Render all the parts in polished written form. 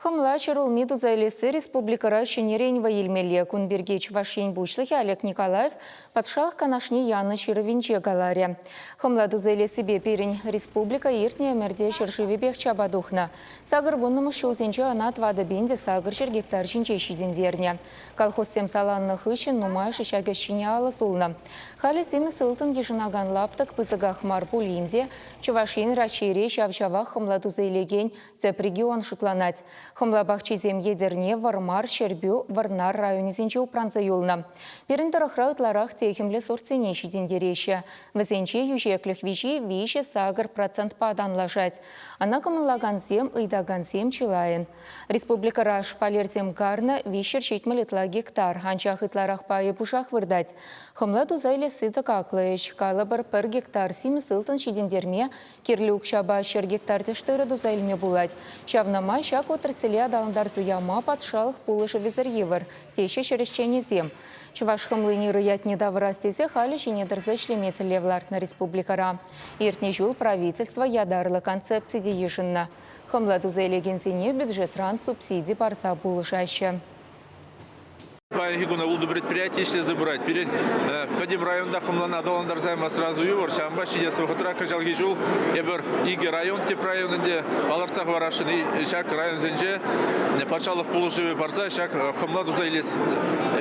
Хӑмла ҫӗрулми туса илесси республикӑра ҫӗнӗрен вӑй илмелле. Кун пирки Чӑваш Ен Пуҫлӑхӗ Олег Николаев Патшалӑх Канашне янӑ ҫырӑвӗнче каларӗ. Хӑмла туса илессипе пирӗн республика иртнӗ ӗмӗрте ҫӗршывӗпех чапа тухнӑ. 80-мӗш ҫулсенче ӑна 4800 гектар ҫинче ҫитӗнтернӗ. Колхозсем саланнӑ хыҫҫӑн нумайӑшӗ ҫак ӗҫ ҫине алӑ сулнӑ. Халӗ симӗс ылтӑн йышӑнакан лаптӑк пысӑках мар пулин те Чӑваш Ен Раҫҫейре ҫав-ҫавах хӑмла туса илекен Тӗп регион шутланать. Хӑмла пахчисем Етӗрне, Вӑрмар, Ҫӗрпӳ, Вӑрнар районӗсенче упранса юлнӑ. Пирӗн тӑрӑхра ытларах техӗмлӗ сортсене ҫитӗнтереҫҫӗ. Вӗсенче йӳҫеклӗх виҫи 3-8 процентпа танлашать. Ӑна кӑмӑллакансем, ыйтакансем чылайӑн. Республикӑра шпалерсем карнӑ 370 ытла гектар, анчах ытларах пайӗ пушах выртать. Хӑмла туса илесси тӑкаклӑ ӗҫ. Калӑпӑр, пӗр гектар симӗс ылтӑн ҫитӗнтерме Кирлӗ укҫапа 100 гектар тӗш-тырӑ туса илме пулать. Ҫавна май ҫак отрасле аталантарса яма патшалӑх пулӑшӑвӗсӗр йывӑр, теҫҫӗ ҫӗрӗҫченӗсем. Чӑваш хӑмлин ырӑ ятне тавӑрас тесе халӗ ҫине тӑрса ӗҫлеме тӗллев лартнӑ республикӑра. Иртнӗ ҫул правительство ятарлӑ концепци те йышӑннӑ. Хӑмла туса илекенсене бюджетран субсиди парса пулӑшаҫҫӗ. Паянхи куна ултӑ предприяти ӗҫлесе пырать. Пирӗн пӗтӗм районта хӑмлана аталантарса яма сразу йывӑр. Ҫавӑнпа ҫитес вӑхӑтра кӑҫалхи ҫул эпир икӗ район, тӗп район ӗнтӗ палӑртса хӑварасшӑн. Ҫак районсенче патшалӑх пулӑшӑвӗ парса ҫак хӑмла туса илес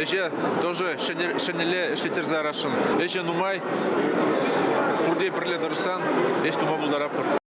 ӗҫе тоже ҫӗнӗлле ӗҫлеттерсе ярасшӑн. Ӗҫӗ нумай, пурте пӗрле тӑрӑшсан ӗҫ тума пултаратпӑр.